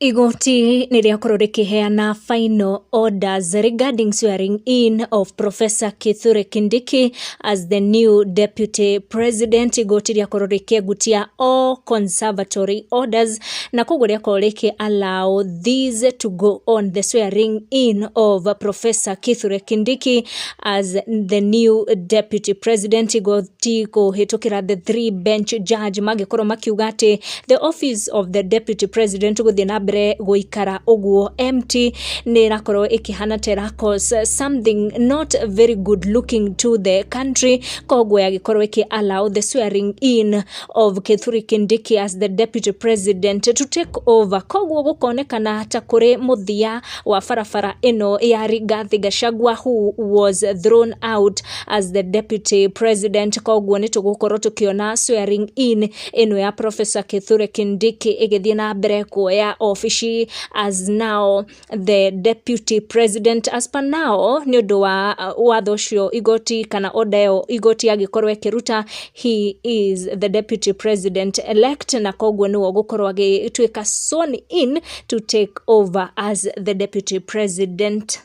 Igoti nĩ rĩakorwo rĩkĩheana final orders regarding swearing in of Professor Kithure Kindiki as the new deputy president. Igoti rĩakorwo rĩkĩegutia all conservatory orders na koguo rĩakorwo rĩkĩ allow this to go on, the swearing in of Professor Kithure Kindiki as the new deputy president. Igoti kũhĩtũkĩra the three bench judge magĩkorwo makiuga atĩ the office of the deputy president gũthiĩ na mbere gũikara ũguo empty nĩ ĩrakorwo ĩkĩhana ta ĩra cause something not very good looking to the country. Koguo yagĩkorwo ĩkĩ allow the swearing in of Kithure Kindiki as the deputy president to take over. Koguo gũkonekana ta kũrĩ mũthia wa barabara ĩno ya Rigathi Gachagua, who was thrown out as the deputy president. Koguo nĩ tũgũkorwo tũkĩona swearing in ĩno ya Professor Kithure Kindiki ĩgĩthiĩ na mbere kuoya obici as now the deputy president. As per now, nĩ ũndũ wa watho ũcio igoti kana order ĩyo igoti agĩkorwo ĩkĩruta, he is the deputy president elect na koguo nĩwe ũgũkorwo agĩtuĩka sworn in to take over as the deputy president.